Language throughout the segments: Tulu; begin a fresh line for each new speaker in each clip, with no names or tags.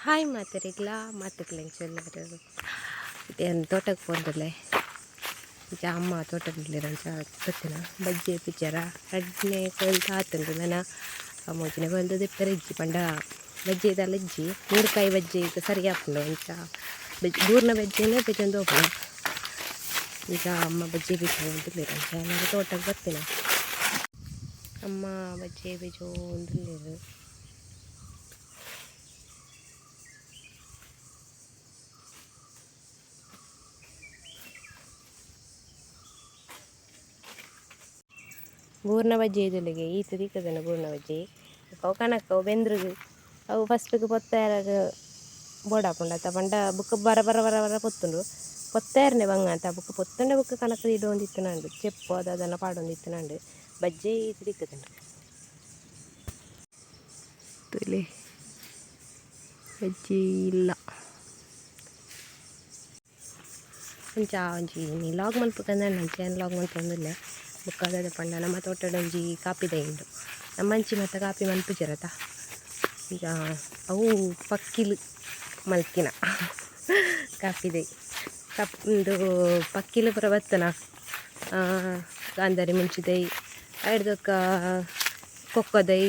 ಹಾಯ್ ಮಾತರಿಗ್ಲಾ ಮಾತುಗ್ಲೆಂಚೊಲ್ಲೆರ್ ಏನು ತೋಟಕ್ಕೆ ಪೋಂದುಲ್ಲೆ ಅಂಚ ಅಮ್ಮ ತೋಟಡ್ ಅಂಚ ಬತ್ತಿನ ಬಜ್ಜೆ ಪಿಚ್ಚರ ರಡ್ಡನೆ ಕೊಯ್ಲ್ ಆತುಂಡು ನನ ಮೂಜಿನೆ ಕೊಯ್ಲ್ದ ದೆಪ್ಪೆರೆ ಇಜ್ಜಿ ಪಂಡ ಬಜ್ಜೆ ದಾಲ ಇಜ್ಜಿ ನೀರ್ಕಾಯಿ ಬಜ್ಜೆ ಸರಿ ಆಪುಂಡು ಅಂಚ ಬೂರ್ನ ಬಜ್ಜೆನೆ ಪೆಜೊಂದು ಪೋಪುಂಡು ಈಗ ಅಮ್ಮ ಬಜ್ಜೆ ಬೀಜೊಂದುಲ್ಲೆರ್ ಅಂಚ ಯಾನ್ ತೋಟಗ್ ಬತ್ತಿನ ಅಮ್ಮ ಬಜ್ಜೆ ಬೀಜೊಂದುಲ್ಲೆರ್. ಬೂರ್ನ ಬಜ್ಜೆ ಇದುಲ್ಲಿಗೆ ಈತ್ ತಿಕ್ಕುದುಂಡು ಬೂರ್ನ ಬಜ್ಜೆ ಅವು ಕನಕ್ ಅವು ಬೆಂದ್ರುಗು ಅವು ಫಸ್ಟ್ಗೆ ಪೊತ್ತಾಯೆರೆಗ್ ಬೋಡಾಪುಂಡು ಅತ್ತ ಪಂಡ ಬೊಕ್ಕ ಬರ ಬರ ಬರ ಬರ ಪೊತ್ತುಂಡು ಪೊತ್ತಾಯೆರ್ನೆ ಬಂಗ ಅತ್ತ ಬೊಕ್ಕ ಪೊತ್ತುಂಡ ಬೊಕ್ಕ ಕನಕ್ ದೀಡೊಂದಿತ್ತಿನಂಡು ಚೆಪ್ಪು ದಾದನ ಪಾಡೊಂದಿತ್ತಿನಂಡು ಬಜ್ಜೆ ಈತ್ ತಿಕ್ಕುದುಂಡು ತೂಲೆ ಬಜ್ಜೆ ಇಲ್ಲ ಅಂಚ ಒಂಜಿ ಇನಿ ಲಾಗ್ ಮಲ್ಪುಗಂದ್ ಅಂಚ ಯಾನ್ ಲಾಗ್ ಮಲ್ತೊಂದುಲ್ಲೆ ಬೊಕ್ಕ ದಾದ ಪಂಡ ನಮ್ಮ ತೋಟಡ್ ಒಂಜಿ ಕಾಪಿ ದೈ ಉಂಡು ನಮ್ಮಂಚಿ ಮಾತ ಕಾಪಿ ಮನ್ಪುಜೆರ್ ಅತ ಅಂಚ ಅವು ಪಕ್ಕಿಲು ಮಲ್ತಿನ ಕಾಪಿ ದೈ ಕಪ್ ಉಂದು ಪಕ್ಕಿಲು ಪೂರ ಬತ್ತುನ ಗಾಂಧಾರಿ ಮುಂಚಿ ದೈ ಐಡ್ದ್ ಬೊಕ್ಕ ಕೊಕ್ಕೊ ದೈ.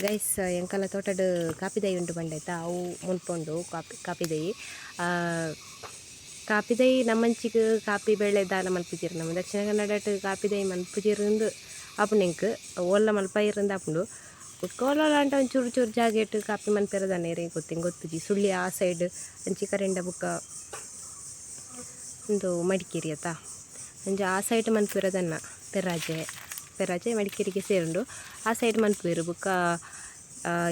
ಗೈಸ್ ಎಂಕಲ್ನ ತೋಟಡ್ ಕಾಪಿ ದೈ ಉಂಡು ಪಂಡೈತ ಅವು ಮುಲ್ಪ ಉಂಡು ಕಾಪಿ ಕಾಪಿ ದೈ. ಕಾಪಿ ದೈ ನಮ್ಮಂಚಿಗ್ ಕಾಪಿ ಬೇಳೆ ದಾಲ ಮಲ್ಪುಜೆರ್ ನಮ್ಮ ದಕ್ಷಿಣ ಕನ್ನಡಟ್ ಕಾಪಿ ದೈ ಮನ್ಪುಜೆರ್ ಇಂದ್ ಆಪುಂಡು ಎಂಕ್ ಓಲ್ಲ ಮಲ್ಪಾಯೆರ್ ಇಂದ್ ಆಪುಂಡು ಬೊಕ್ಕ ಓಲಾಂಡ ಒಂಚೂರು ಚೂರು ಜಾಗೆಟ್ ಕಾಪಿ ಮನ್ಪೆರೆ ದಾನೆ ಇರೆಗ್ ಗೊತ್ತು ಎಂಕ್ ಗೊತ್ತುಜಿ ಸುಳ್ಯ ಆ ಸೈಡ್ ಅಂಚಿ ಕರಿಂಡ ಬೊಕ್ಕ ಉಂದು ಮಡಿಕೇರಿ ಅತ ಅಂಚ ಆ ಸೈಡ್ ಮನ್ಪುವೆರ್ ದಾನ್ನ ಪೆರಾಜೆ ಪೆರಾಜೆ ಮಡಿಕೇರಿಗೆ ಸೇರುಂಡು ಆ ಸೈಡ್ ಮನ್ಪುವೆರ್ ಬೊಕ್ಕ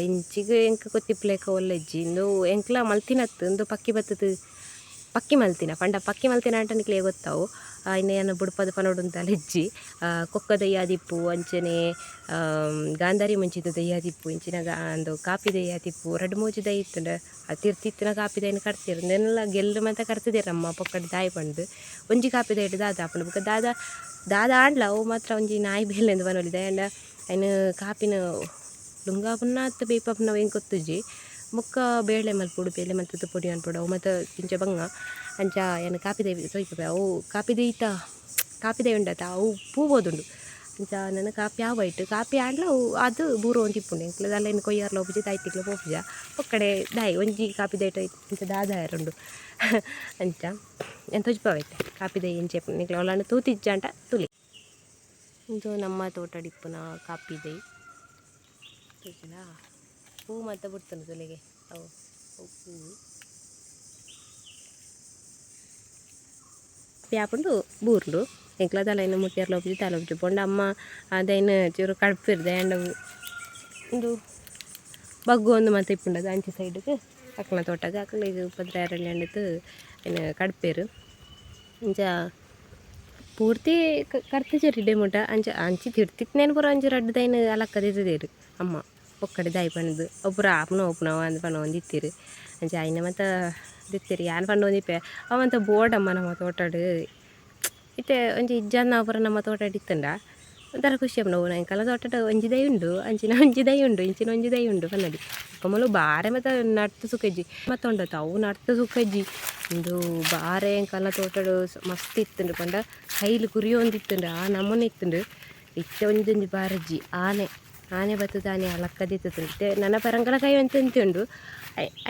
ಇಂಚಿಗ್ ಎಂಕ್ ಗೊತ್ತಿಪ್ಪುಲೆಕ ಓಲ್ಲ ಇಜ್ಜಿ ಇಂದು ಎಂಕ್ಲ ಮಲ್ತಿನತ್ತ್ ಉಂದು ಪಕ್ಕಿ ಬತ್ತುದು ಪಕ್ಕಿ ಮಲ್ತಿನ ಪಂಡ ಪಕ್ಕಿ ಮಲ್ತಿನ ಆಂಡ ನಿಕ್ಲೆಗ್ ಗೊತ್ತಾವು ಐನ್ ಯಾನ್ ಬುಡ್ಪದ್ ಪನೊಡುಂದಾಲ ಇಜ್ಜಿ ಕೊಕ್ಕ ದೈ ಆದಿಪ್ಪು ಅಂಚನೆ ಗಾಂಧಾರಿ ಮುಂಚಿದ ದೈ ಆದಿಪ್ಪು ಇಂಚಿನ ಉಂದು ಕಾಪಿ ದೈ ಆದಿಪ್ಪು ರಡ್ಡ್ ಮೂಜಿ ದೈ ಇತ್ತುಂಡ ಆ ತಿರ್ತ್ ಇತ್ತಿನ ಕಾಪಿ ದೈನ್ ಕಡ್ತೆರ್ ಉಂದೆನ್ಲ ಗೆಲ್ಲ್ ಮಾತ ಕಡ್ತುದೆರ್ ಅಮ್ಮ ಪೊಕ್ಕಡೆ ದಾಯೆ ಪಂದ್ ಒಂಜಿ ಕಾಪಿ ದೈಟ್ ದಾದ ಆಪುಂಡು ಬೊಕ್ಕ ದಾದ ದಾದ ಆಂಡ್ಲ ಅವು ಮಾತ್ರ ಒಂಜಿ ನಾಯಿ ಬೇಲೆಂದ್ ಪನೊಲಿ ದಾಯೆ ಪಂಡ ಐನ್ ಕಾಪಿನ್ ಲುಂಗಾಪುನ ಅತ್ತ್ ಬೇಯ್ಪಾಪುನ ಅವು ಎಂಕ್ ಗೊತ್ತುಜಿ ಬೊಕ್ಕ ಬೇಳೆ ಮಲ್ಪೊಡು ಬೇಳೆ ಮಲ್ತುದು ಪೊಡಿ ಮನ್ಪೊಡು ಅವು ಮಾತ ಇಂಚ ಬಂಗ ಅಂಚ ಯಾನ್ ಕಾಪಿ ದೈ ತೋಯ್ಪುವೆ ಅವು ಕಾಪಿ ದೈತ ಕಾಪಿ ದೈ ಉಂಡತ ಅವು ಪೂ ಪೋದುಂಡು ಅಂಚ ನನ ಕಾಪಿ ಆವೈಟ್ ಕಾಪಿ ಆಂಡಲ ಅವು ಆದ್ ಬೂರೊಂದಿಪ್ಪುಂಡು ಎಂಕ್ಲ ದಾಲ ಐನ್ ಕೊಯ್ಯರ್ಲ ಉಪ್ಪುಜಿ ದಾಯ್ತಿಗ್ಲ ಪೋಪುಜ ಪೊಕ್ಕಡೆ ದಾಯಿ ಒಂಜಿ ಕಾಪಿ ದೈಟ್ ಇಂಚ ದಾದ ಆಯೆರುಂಡು ಅಂಚ ಯಾನ್ ತೋಜಿಪಾವೆ ಇತ್ತೆ ಕಾಪಿ ದೈ ಎಂಚ ಇಪ್ಪುಂಡು ನಿಕ್ಲೆ ಓಲಾಂಡ ತೂತಿಜ್ಜಾಂಡ ತೂಲೆ. ಉಂದು ನಮ್ಮ ತೋಟಡ್ ಇಪ್ಪುನ ಕಾಪಿ ದೈ ತೋಜುಂಡಾ ಪೂ ಮಾತ ಬುಡ್ತುಂಡು ತೂಲೆಗೆ ಅವು ಅವು ಪೂ ಆಪುಂಡು ಬೂರುಂಡು ಎಂಕ್ಲ ದಾಲ ಐನ್ ಮುಟ್ಯೆರ್ಲ ಉಪ್ಪುಜಿ ದಾಲ ಉಪ್ಪುಜಿ ಪಂಡ ಅಮ್ಮ ಅದೈನ್ ಚೂರು ಕಡ್ಪೆರ್ ದಾಯೆ ಉಂದು ಬಗ್ಗು ಮಾತ ಇಪ್ಪುಂಡು ಅದು ಅಂಚಿ ಸೈಡ್ಗ್ ಅಕ್ಲ್ನ ತೋಟಗ್ ಅಕ್ಲೆಗ್ ಪದ್ರಾಡ್ ಅಂಡತ್ ಐನ್ ಕಡ್ಪೆರ್ ಅಂಚ ಪೂರ್ತಿ ಕಡ್ತುಜೆರ್ ಇಡೆ ಮುಟ ಅಂಚ ಅಂಚಿ ತಿರ್ತಿತ್ತಿನೇನ್ ಪೂರ ಒಂಜಿ ರಡ್ಡ್ ದೈನ್ ಅಲಕ್ಕ ದೆತ್ತುದೆರ್ ಅಮ್ಮ ಪೊಕ್ಕಡೆ ದಾಯಿ ಪಂಡ್ದ್ ಅವು ಪೂರ ಆಪುನ ಓಪುನವ ಅಂದ್ ಪನೊಂದಿತ್ತೆರ್ ಅಂಚ ಐನ ಮಾತ ದೆತ್ತೆರ್ ಯಾನ್ ಪಂಡೊಂದಿಪ್ಪೆ ಅವು ಮಾತ ಬೋಡಮ್ಮ ನಮ್ಮ ತೋಟಡ್ ಇತ್ತೆ ಒಂಜಿ ಇಜ್ಜಾಂದಿನವು ಪೂರ ನಮ್ಮ ತೋಟಡ್ ಇತ್ತುಂಡ ಒಂಥರ ಖುಷಿ ಆಪುಂಡು ಅವು ಎಂಕಲ್ನ ತೋಟಡ್ ಒಂಜಿ ದೈ ಉಂಡು ಅಂಚಿನ ಒಂಜಿ ದೈ ಉಂಡು ಇಂಚಿನ ಒಂಜಿ ದೈ ಉಂಡು ಪನೊಲಿ ಬೊಕ್ಕ ಮೂಲು ಬಾರೆ ಮಾತ ನಡ್ತ್ ಸುಖ ಇಜ್ಜಿ ಮಾತ ಉಂಡತ ಅವು ನಡ್ತ್ ಸುಖ ಇಜ್ಜಿ ಉಂದು ಬಾರೆ ಎಂಕಲ್ನ ತೋಟಡ್ ಮಸ್ತ್ ಇತ್ತುಂಡು ಪಂಡ ಕೈಲ್ ಕುರಿಯೊಂದಿತ್ತುಂಡು ಆ ನಮೂನೆ ಇತ್ತುಂಡು ಇತ್ತೆ ಒಂಜೊಂಜಿ ಬಾರೆ ಇಜ್ಜಿ ಆನೆ ಆನೆ ಬತ್ತುದು ಆನೆ ಅಲಕ್ಕ ದೆತ್ತುಂಡು ಇತ್ತೆ ನನ ಪರಂಕಲ ಕೈ ಒಂತೆ ಒಂತೆ ಉಂಡು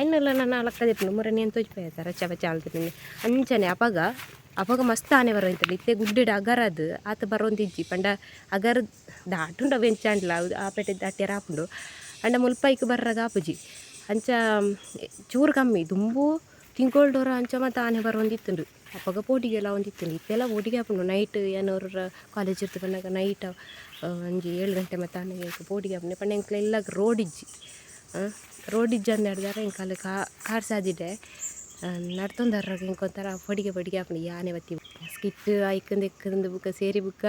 ಐನೆಲ್ಲ ನನ ಅಲಕ್ಕ ದೆಪ್ಪುಂಡು ಮುರನಿ ಎಂತ ತೋಜಿಪಾಯ ರಚ ಪಚ ಆಲ್ತಿನಿ ಅಂಚನೆ ಅಪಗ ಅಪಗ ಮಸ್ತ್ ಆನೆ ಬರೊಂದಿತ್ತುಂಡು ಇತ್ತೆ ಗುಡ್ಡೆಡ್ ಅಗರದ್ ಆತ್ ಬರೊಂದಿಜ್ಜಿ ಪಂಡ ಅಗರ್ ದಾಟುಂಡು ಅವು ಎಂಚ ಆಂಡಲ ಆ ಪೇಟೆ ದಾಟ್ಯರ ಆಪುಂಡು ಆಂಡ ಮುಲ್ಪ ಐಕ್ ಬರ್ರಗ ಆಪುಜಿ ಅಂಚ ಚೂರು ಕಮ್ಮಿ ದುಂಬು ತಿಂಗೊಲ್ಡೊರ ಅಂಚ ಮಾತ ಆನೆ ಬರೊಂದಿತ್ತುಂಡು ಅಪಗ ಪೋಡಿಗೆಲ ಆವೊಂದಿತ್ತುಂಡು ಇತ್ತೆಲ ಪೋಡಿಗೆ ಆಪುಂಡು ನೈಟ್ ಯಾನ್ ಒರ ಕಾಲೇಜ್ ಇರ್ತು ಬನ್ನಗ ನೈಟ್ ಒಂಜಿ ಏಳು ಗಂಟೆ ಮಾತ ಆನಗ ಎಂಕ್ ಪೋಡಿಗೆ ಆಪುಂಡು ಪಂಡ ಎಂಕ್ಲ ಇಲ್ಲಗ್ ರೋಡ್ ಇಜ್ಜಿ ರೋಡ್ ಇಜ್ಜಂದೆ ನಡ್ದಾರ ಎಂಕಲ್ ಕಾರ್ ಸಾದಿಡೆ ನಡ್ತೊಂದು ಎಂಕ್ ಒಂಥರ ಪೋಡಿಗೆ ಪೋಡಿಗೆ ಆಪುಂಡು ಈ ಆನೆ ಬತ್ತಿ ಸ್ಕಿಟ್ ಐಕಂದು ಎಕ್ಕಂದು ಬುಕ್ಕ ಸೇರಿ ಬುಕ್ಕ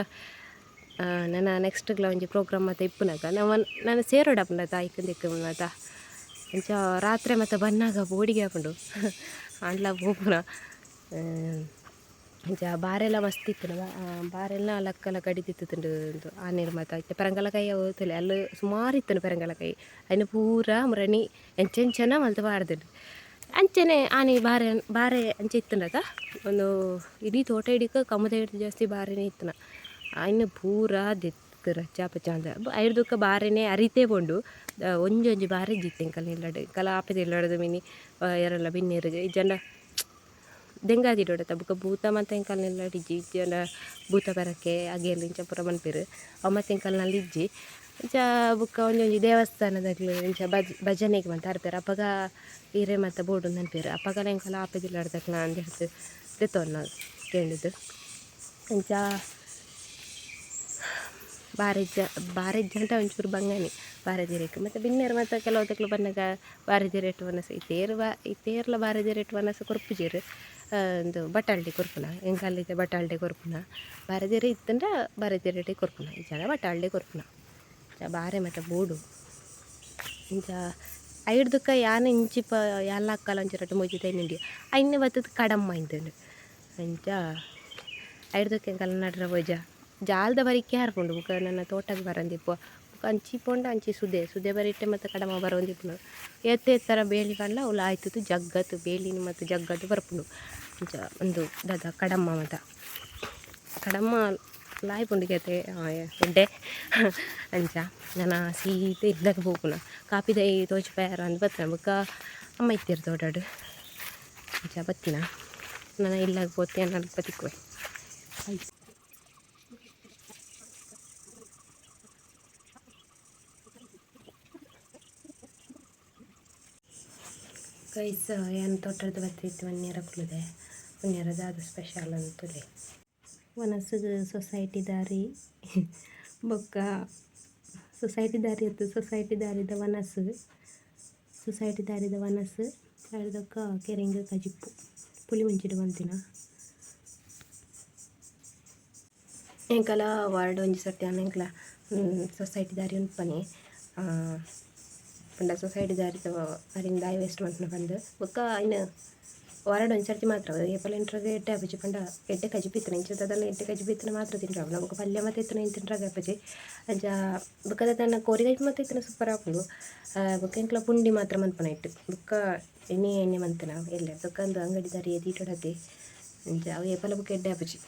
ನನ ನೆಕ್ಸ್ಟ್ಗ್ಲ ಒಂಜಿ ಪ್ರೋಗ್ರಾಮ್ ಮಾತ ಇಪ್ಪುನಗ ನಮ ನನ ಸೇರೊಡಾಪುಂಡು ಅತ ಐಕಂದು ಎಕ್ಕು ಮಾತ ಅಂಚ ರಾತ್ರೆ ಮಾತ ಬನ್ನಗ ಪೋಡಿಗೆ ಆಪುಂಡು ಆಂಡ್ಲ ಪೋಪುನ. ಇಂಚ ಬಾರೆಲ ಮಸ್ತ್ ಇತ್ತುಂಡು ಬಾರೆಲ ಲಕ್ಕ ಲಕ್ಕ ಅಡಿತಿತ್ತುಂಡು ಉಂದು ಆನೇರ್ ಮಾತ ಇತ್ತೆ ಪರಂಗಲಕಾಯಿ ಅವು ತೂಲೆ ಅಲ್ಲು ಸುಮಾರು ಇತ್ತುಂಡು ಪರಂಗಲಕಾಯಿ ಐನ್ ಪೂರ ಮುರಣಿ ಎಂಚೆಂಚನ ಮಲ್ತ್ ಪಾಡ್ದುಂಡು ಅಂಚನೆ ಆನಿ ಬಾರೆ ಬಾರೆ ಅಂಚ ಇತ್ತುಂಡತ ಉಂದು ಇಡೀ ತೋಟ ಇಡೀಕ ಕಮುದ ಜಾಸ್ತಿ ಬಾರೆನೆ ಇತ್ತುನ ಐನ್ ಪೂರ ದೆತ್ತ್ ರಚ್ಚ ಪಚ್ಚ ಅಂದ್ ಐರ್ದ್ ಬೊಕ್ಕ ಬಾರೆನೆ ಅರಿತೇ ಪೋಂಡು ಒಂಜಿ ಒಂಜಿ ಬಾರೆ ಇಜ್ಜಿತ್ತೆ ಎಂಕಲ್ನ ಇಲ್ಲಡ್ ಎಂಕಲ ಆಪೆದ ಇಲ್ಲಡ್ದ್ ಮಿನಿ ಏರೆಲ ಬಿನ್ನೆರ್ ಇಜ್ಜಂಡ ದೆಂಗಾದಿಡೊಡತ್ತ ಬೊಕ ಭೂತ ಮಾತ ಎಂಕಲ್ನ ಇಲ್ಲಡ್ ಇಜ್ಜಿ ಇಜ್ಜಂಡ ಭೂತ ಪರಕೆ ಅಗೇಲ್ ಇಂಚ ಪೂರ ಮನ್ಪೆರ್ ಅವು ಮಾತ ಎಂಕಲ್ನಲ್ಲಿ ಇಜ್ಜಿ ಇಂಚ ಬೊಕ್ಕ ಒಂಜೊಂಜಿ ದೇವಸ್ಥಾನದಕ್ಲು ಇಂಚ ಭಜನೆಗ್ ಮಾತ ಬರ್ಪೆರ್ ಅಪಗ ಇರೆ ಮಾತ ಬೋಡು ಪನ್ಪೆರ್ ಅಪಗಲ ಎಂಕಲ ಆಪೆದ ಇಲ್ಲಡ್ದಕ್ಲ್ನ ಅಂದ್ ದೆತ್ತೊನ್ನ ಕೇಂಡುದು ಅಂಚ ಬಾರೆಜ್ಜ ಬಾರೆಜ್ಜಂಟ ಒಂಚೂರು ಬಂಗನೆ ಬಾರೆದಿರೆಕ್ ಮತ್ತು ಬಿನ್ನೆರ್ ಮಾತ ಕೆಲವು ಬನ್ನಗ ಬಾರೆದಿರೆಟ್ ವನಸ್ ಇತ್ತೇರ್ ಬಾ ಇತ್ತೇರ್ಲ ಬಾರೆದಿರೆಟ್ ವನಸ್ ಕೊರ್ಪುಜೆರ್ ಉಂದು ಬಟಾಲ್ಡೆ ಕೊರ್ಪುನ ಎಂಕಲ್ ಇತ್ತೆ ಬಟಾಲ್ಡೆ ಕೊರ್ಪುನ ಬಾರೆದಿರೆ ಇತ್ತುಂಡ ಬಾರೆದಿರೆಟೆ ಕೊರ್ಪುನ ಇಜ್ಜಾಂಡ ಬಟಾಲ್ಡೆ ಕೊರ್ಪುನ ಅಂಚ ಬಾರೆ ಮಾತ ಬೋಡು ಇಂಚ ಐಡ್ದ್ ಯಾನ್ ಇಂಚಿಪ ಯಾನ್ಲ ಅಕ್ಕಲ ಒಂಜಿ ರಡ್ಡ್ ಮೂಜಿ ತೈನುಂಡು ಐನ್ ಬತ್ತುದು ಕಡಮ್ಮ ಇಂತುಂಡು ಅಂಚ ಐಡ್ದ್ ಎಂಕಲ್ನ ನಡ್ರ ಪೋಜ ಜಾಲ್ದ ಬರಿಕೆ ಆರ್ಪುಂಡು ಬೊಕ ನನ ತೋಟಗ್ ಬರಂದಿಪ್ಪುವ ಬೊಕ ಅಂಚಿ ಪೋಂಡ ಅಂಚಿ ಸುದೆ ಸುದೆ ಬರಿಟ್ಟೆ ಮಾತ ಕಡಮ ಬರೊಂದಿಪ್ಪುಂಡು ಏತ್ ಎತ್ತರ ಬೇಲಿ ಪಂಡ ಅವ್ಲು ಆಯ್ತುದು ಜಗ್ಗತ್ ಬೇಲಿನ್ ಮಾತ ಜಗ್ಗದ್ ಬರ್ಪುಂಡು ಅಂಚ ಉಂದು ದಾದ ಕಡಮ್ಮ ಮಾತ ಕಡಮ್ಮ ಲಾಯ್ಪುಂಡು ಕೇತೆ ಎಡ್ಡೆ ಅಂಚ ನನ ಸೀದ ಇಲ್ಲಗ್ ಪೋಪುನ ಕಾಪಿದ ತೋಜಿಪಾಯೆರ ಅಂದ್ ಬತ್ತಿನ ಬೊಕ ಅಮ್ಮ ಇತ್ತೆರ್ ತೋಟಡ್ ಅಂಚ ಬತ್ತಿನ ನನ ಇಲ್ಲಗ್ ಪೋತೆ ಯಾನ್ ಅಲ್ಪ ತಿಕ್ಕುವೆ. ಗೈಸ್ ಯಾನ್ ತೋಟಡ್ದ್ ಬತ್ತಿತ್ತಿ ಒನ್ಯರ ಕುಲ್ಲುದೆ ಒನ್ಯರ ದಾದ ಸ್ಪೆಷಲ್ ಅಂದ್ ತೂಲೆ ವನಸುಗು ಸೊಸೈಟಿ ದಾರಿ ಬೊಕ್ಕ ಸೊಸೈಟಿ ದಾರಿ ಅತ್ತ್ ಸೊಸೈಟಿ ದಾರಿದ ವನಸು ಸೊಸೈಟಿ ದಾರಿದ ವನಸು ಐಡ್ದ್ ಬೊಕ್ಕ ಕೆರೆಂಗ್ ಕಜಿಪು ಪುಳಿ ಮುಂಚಿಡ್ ಮಲ್ತಿನ ಎಂಕಲ ವಾರ್ಡ್ ಒಂಜಿ ಸರ್ತಿ ಆಂಡ ಎಂಕಲ ಸೊಸೈಟಿ ದಾರಿ ಉನ್ಪನೆ ಪಂಡ ಸೊಸೈಟಿ ದಾರಿದ ಅರಿನ್ ದಾಯಿ ವೇಸ್ಟ್ ಮನ್ಪುನ ಪಂದ್ ಬೊಕ್ಕ ಐನ್ ವಾರಡ್ ಒಂಜಿ ಸರ್ತಿ ಮಾತ್ರ ಏಪಲ ಎಂಟ್ರಗ್ ಎಡ್ಡೆ ಆಪುಜಿ ಪಂಡ ಎಡ್ಡೆ ಕಜಿಪು ಇತ್ತುಂಡ ಇಂಚ ದಾದನ ಎಡ್ಡೆ ಕಜಿಪು ಇತ್ತುಂಡ ಮಾತ್ರ ತಿನ್ರೆ ಆಪುಂಡು ಬೊಕ್ಕ ಪಲ್ಯ ಮಾತ ಇತ್ತುಂಡ ಐನ್ ತಿನ್ರೆ ಆಪುಜಿ ಅಂಚ ಬೊಕ್ಕ ದಾದನ ಕೋರಿ ಕಜಿಪು ಮಾತ ಇತ್ತುಂಡ ಸೂಪರ್ ಆಪುಂಡು ಬೊಕ್ಕ ಎಂಕ್ಲ ಪುಂಡಿ ಮಾತ್ರ ಮನ್ಪುನ ಐಟ್ ಬೊಕ್ಕ ಎಣ್ಣೆ ಎಣ್ಣೆ ಮನ್ಪುನ ಎಲ್ಲೆ ಬೊಕ್ಕ ಉಂದು ಅಂಗಡಿ ದಾರಿ ದೀಟೊಡತೆ ಅಂಚ ಅವು ಏಪಲ ಬೊಕ್ಕ ಎಡ್ಡೆ ಆಪುಜಿ.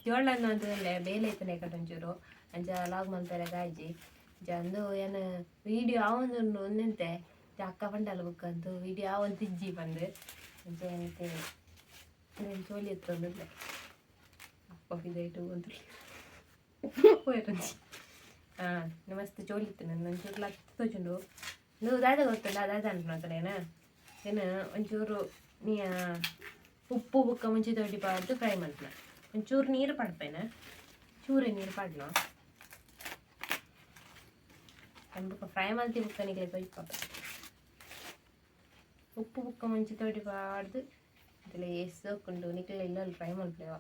ಜೋಳನ್ನ ಅಂತಂದ್ರೆ ಬೇಲೆ ಇತ್ತನೆ ಕಟ ಒಂಚೂರು ಅಂಚ ಲಾಗ್ ಮಲ್ಪೆರೆ ಆಯ್ಜಿ ಅಂಚ ಅಂದು ಏನ್ ವೀಡಿಯೋ ಆವೊಂದುಂಡು ಒಂದೆಂತೆ ಅಕ್ಕ ಪಂಡಲ್ ಬೊಕ್ಕ ಅಂದು ವೀಡಿಯೋ ಆವೊಂತಿಜ್ಜಿ ಪಂದ್ ಅಂಚ ಎಂತೆ ಚೋಲಿ ಎತ್ತೊಂದುಲ್ಲೆ ಅಪ್ಪ ಪಿದೈಟ್ ಒಂದುಲ್ಲೆ ಪೋಯೆರಂಜಿ ಹಾಂ ಮಸ್ತ್ ಚೋಲಿ ಇತ್ತು ನನ್ನ ಒಂಚೂರು ಲತ್ತ್ ತೋಜುಂಡು ಇಂದು ದಾದ ಗೊತ್ತುಂಡ ದಾದ ಅನ್ಪುನತನೇನ ಏನ ಒಂಚೂರು ನೀ ಉಪ್ಪು ಬೊಕ್ಕ ಮುಂಚಿ ದೊಡ್ಡಿ ಪಾಡ್ದು ಫ್ರೈ ಮಲ್ಪುನ ಒಂಚೂರು ನೀರು ಪಾಡ್ಪೇನ ಚೂರೆ ನೀರು ಪಾಡ್ನ ಬೊಕ್ಕ ಫ್ರೈ ಮಲ್ತಿ ಬೊಕ್ಕ ನಿಕ್ಲೆ ತೋಜಿಪಾಪ ಉಪ್ಪು ಬೊಕ್ಕ ಮುಂಚಿ ತೋಡಿ ಪಾಡ್ದು ಇದೆಲ್ಲ ಏಸೋಕುಂಡು ನಿಕ್ಲೆ ಇಲ್ಲಲ್ಲಿ ಫ್ರೈ ಮಲ್ಪುಲೆವ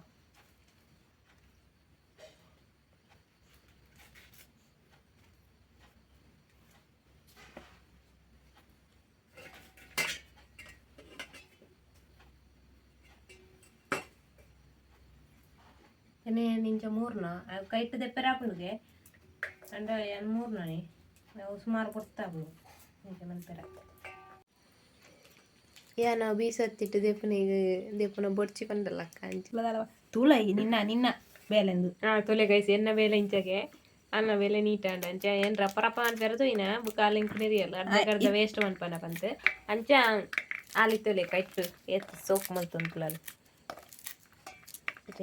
ಎನೆ ಇಂಚ ಮೂರ್ನ ಅವು ಕೈಟ್ ದೆಪ್ಪೆರೆ ಆಪುಂಡುಗೆ ಅಂಡ ಯಾನ್ ಮೂರ್ನನೆ ಅವು ಸುಮಾರು ಪೊರ್ತಾಪುಂಡು ಇಂಚ ಮನ್ಪೆರೆ ಯಾನ ಬೀಸತ್ತಿಟ್ಟು ದೆಪ್ಪುನ ದೆಪ್ಪುನ ಬೊಡ್ಚಿ ಪಂಡಲಕ್ಕ ಅಂಚ
ತೂಲ ನಿನ್ನ ನಿನ್ನ ಬೇಲೆಂದು
ಹಾಂ ತುಲೆ ಗೈಸ್ ಎನ್ನ ಬೇಲೆ ಇಂಚಗೆ ಅನ್ನ ಬೇಲೆ ನೀಟ್ ಆಂಡ ಅಂಚ ಏನ್ ರಪ್ಪ ರಪ್ಪ ಅನ್ಪೆರ ತೂಯಿನ ಬುಕ್ಕ ಅಲ್ಲಿ ನೆರಿಯಲ್ಲ ಅರ್ಧ ಅರ್ಧ ವೇಸ್ಟ್ ಮನ್ಪನ ಪಂತ್ ಅಂಚ ಆಲಿ ತುಲೆ ಕೈಟ್ ಏತ್ ಸೋಕ್ ಮಲ್ತೊಂದು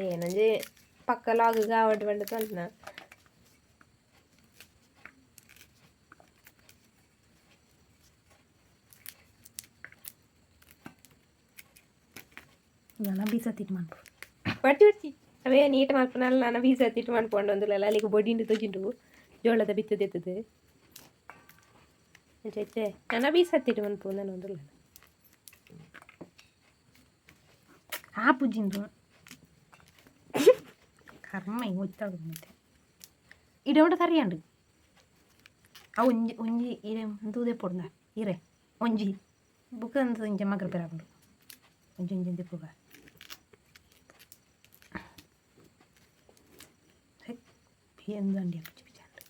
ಏನಂಜೆ ಪಕ್ಕ ಲಾಗ್ ಗಾವಡ್ ಪಂಡ ಮಲ್ಪುನ
ನನ್ನ ಬೀಸತ್ತಿಟ್ಟು ಮನ್ಪು
ಬಡ್ತಿ ಬಡ್ತಿ ಅವೇ ನೀಟ್ ಮಲ್ಪುನಲ್ಲ ನಾನು ಬೀಸತ್ತಿಟ್ಟು ಮನ್ಪೊಂಡು ಒಂದುಲ್ಲ ಅಲ್ಲಿಗೆ ಬೊಡಿಂಡು ತೋಜಿಂಡು ಜೋಳದ ಬಿತ್ತದೆತ್ತದು. ಅಂಚ ನನ ಬೀಸತ್ತಿಟ್ಟು ಮನ್ಪು ನಾನು ಒಂದುಲ್ಲ.
ಆ ಪೂಜಿಂದು ಕರ್ಮ ಒತ್ತಾಡು ಮತ್ತೆ ಇಡೋಡ ಸರಿಯಾಂಡು. ಆ ಒಂಜಿ ಒಂಜಿ ಇರೆ ತೂದೆ ಪೊಡ್ದ ಇರೆ ಒಂಜಿ ಬುಕ್ಕ ಅಂತ ಇಂಚ ಮಗ್ರ ಪೆರಾಪುಂಡು ಒಂಜಿ ಒಂಜಿ ದೆಪ್ಪುಗ. ಎಂದಂಡಿ ಪಿಚ್ಚಿ ಪಿಚ್ಚಾಂಡು.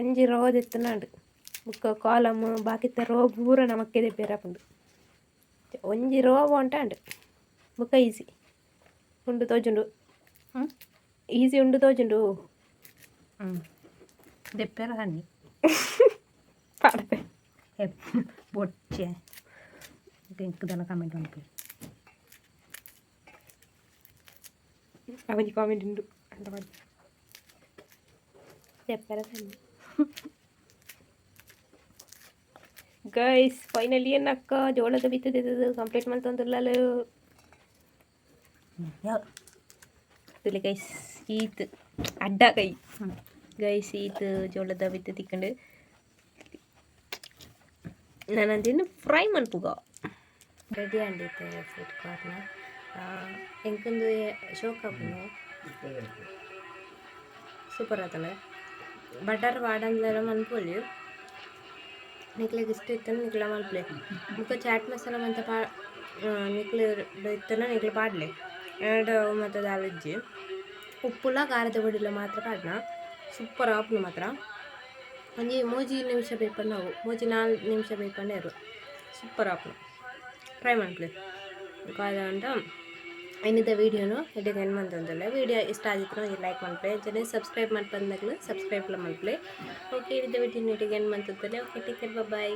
ಒಂಜಿ ರೋ ದೆತ್ತುನಾಂಡು ಬುಕ್ಕ ಕಾಲಮ್ ಬಾಕಿತ್ತ ರೋ ಪೂರ ನಮಕ್ಕೆ ದೆಪ್ಪೆರಾಪುಂಡು. ಒಂಜಿ ರೋ ಉಂಟಾಂಡು ಬುಕ್ಕ ಈಸಿ ಉಂಡು ತೋಜುಂಡು.
ಹ್ಞೂ.
ಈಸಿ ಉಂಡು ತೋಜುಂಡು.
ಹ್ಞೂ, ದೆಪ್ಪೆರ ಸನ್ನಿ.
ಪಾಡತೆ.
ಬೊಚ್ಚೆ ಎಂಕ್ ದಾಲ ಕಮೆಂಟ್ ಮನ್ಪುಲೆ.
ಅವನಿ ಕಾಮೆಂಟ್ ಉಂಡು ಅಂತ ಮಾಡಿ ದೆಪ್ಪೆರ ಸನ್ನಿ. ಗೈಸ್, ಫೈನಲಿ ಏನಕ್ಕ ಜೋಳದ ಬಿತ್ತದಿದ್ದು ಕಂಪ್ಲೀಟ್ ಮಲ್ತೊಂದುಲ್ಲಲು.
ಯಾವ?
ತುಲೆ ಗೈಸ್, ಈತ್ ಅಡ್ಡ ಕೈ.
ಹ್ಞೂ.
ಗೈಸ್, ಈತ್ ಜೋಳದ ಬಿತ್ತು ತಿಕ್ಕಂಡು ನಾನು ಫ್ರೈ ಮನ್ಪುಗ ರೆಡಿ ಆಂಡಿತ್ತೆ. ಸ್ವೀಟ್ ಕಾರ್ನ್ ಎಂಕೊಂದು ಶೋಕ್ ಆಪುಂಡು. ಸೂಪರ್ ಆತಂಡ. ಬಟರ್ ವಾಡಂದ್ಲೆಲ ಮನ್ಪೊಲಿ. ನಿಕ್ಲೆಗ್ ಇಷ್ಟ ಇತ್ತಂಡ ನಿಕ್ಲ ಮಲ್ಪಲೆ. ಬೊಕ್ಕ ಚಾಟ್ ಮಸಾಲ ಮಂತ ಪಾ ನಿಕ್ಲೆ ಇತ್ತಂಡ ನಿಕ್ಲೆ ಪಾಡ್ಲೆ. ಎನ್ನಡ ಮಾತ ದಾಲ ಇಜ್ಜಿ. ಉಪ್ಪುಲ ಖಾರದ ಪೊಡಿಲ ಮಾತ್ರ ಪಾಡ್ನ. ಸೂಪರ್ ಆಪುಂಡು ಮಾತ್ರ. ಒಂಜಿ 3 ನಿಮಿಷ ಬೇಯ್ಪಂಡ ಅವು 3-4 ನಿಮಿಷ ಬೇಯ್ಪಂಡ ಇರು ಸೂಪರ್ ಆಪುಂಡು. ಟ್ರೈ ಮನ್ಪುಲೆ. ದಾದಂಡ ಇನ್ನಿದ ವೀಡಿಯೋನು ಇಡೆಗ್ ಎಂಡ್ ಮಂತೊಂದುಲ್ಲೆ. ವೀಡಿಯೋ ಇಷ್ಟ ಆದಿತ್ತ್ಂಡ ಒಂಜಿ ಲೈಕ್ ಮನ್ಪುಲೆ. ಅಂಚನೆ ಸಬ್ಸ್ಕ್ರೈಬ್ ಮನ್ಪಂದಿನಕ್ಲು ಸಬ್ಸ್ಕ್ರೈಬ್ಲ ಮನ್ಪುಲೆ. ಓಕೆ, ಇನಿತ ವೀಡಿಯೋನು ಇಡೆಗ್ ಎಂಡ್ ಮಂತೊಂದುಲ್ಲೆ. Okay, take care, boy.